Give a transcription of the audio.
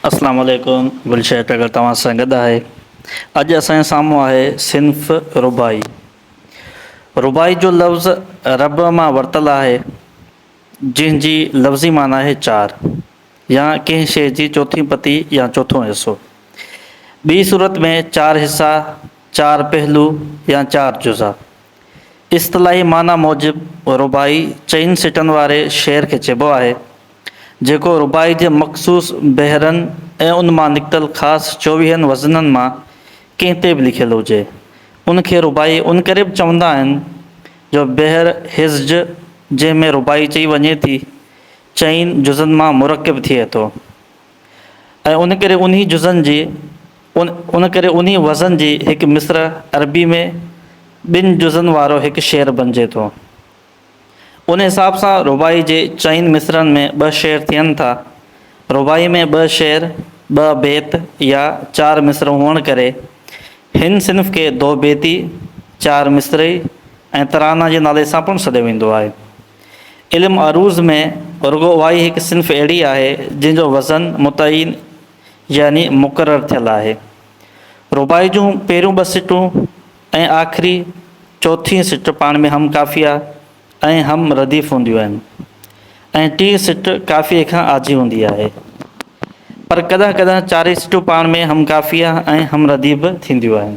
اسلام عليڪم گلشير ٽڳڙ توهان سان گڏ آهي اڄ اسان جي سامهون آهي صنف رباعي رباعي جو لفظ رب مان ورتل آهي جنهن جي لفظي معنيٰ آهي چار يا ڪنهن شيء جي چوٿين پتي يا چوٿون حصو ٻي صورت ۾ چار حصا چار پهلو يا چار جزا اصطلاحي معنيٰ موجب رباعي چئن سٽن واري شعر کي چئبو آهي جيڪو رباعي جي مخصوص بحرن ۽ ان مان نڪتل خاص چوويهن وزنن مان ڪنهن تي به لکيل هجي. ان کي رباعي ان ڪري به چوندا آهن جو بحر هزج جنهن ۾ رباعي چئي وڃي ٿي، چئن جزن مان مرڪب ٿئي ٿو ۽ ان ڪري انهي جزن جي ان ڪري انهي وزن جي هڪ مصرع عربي ۾ ٻن جزن وارو هڪ شعر بنجي ٿو. ان حساب سان رباعي جي چئن مصرعن ۾ ٻه شعر ٿين ٿا. رباعي ۾ ٻه شعر، ٻه بيت يا چار مصرعون هئڻ ڪري هن صنف کي دو بيتي، چار مصرعي ۽ ترانه جي نالي سان پڻ سڏيو ويندو آهي. علم عروض ۾ رڳو اها ئي هڪ صنف اهڙي آهي جنهن جو وزن متعين يعني مقرر ٿيل آهي. رباعي جون پهريون ٻه سٽون ۽ آخري چوٿين سٽ پاڻ ۾ هم قافيه ۽ هم رديف هونديون آهن ۽ ٽين سٽ قافيي کان آجي هوندي آهي. پر ڪڏهن ڪڏهن چارئي سٽون پاڻ ۾ هم قافيه ۽ هم رديف به ٿينديون آهن.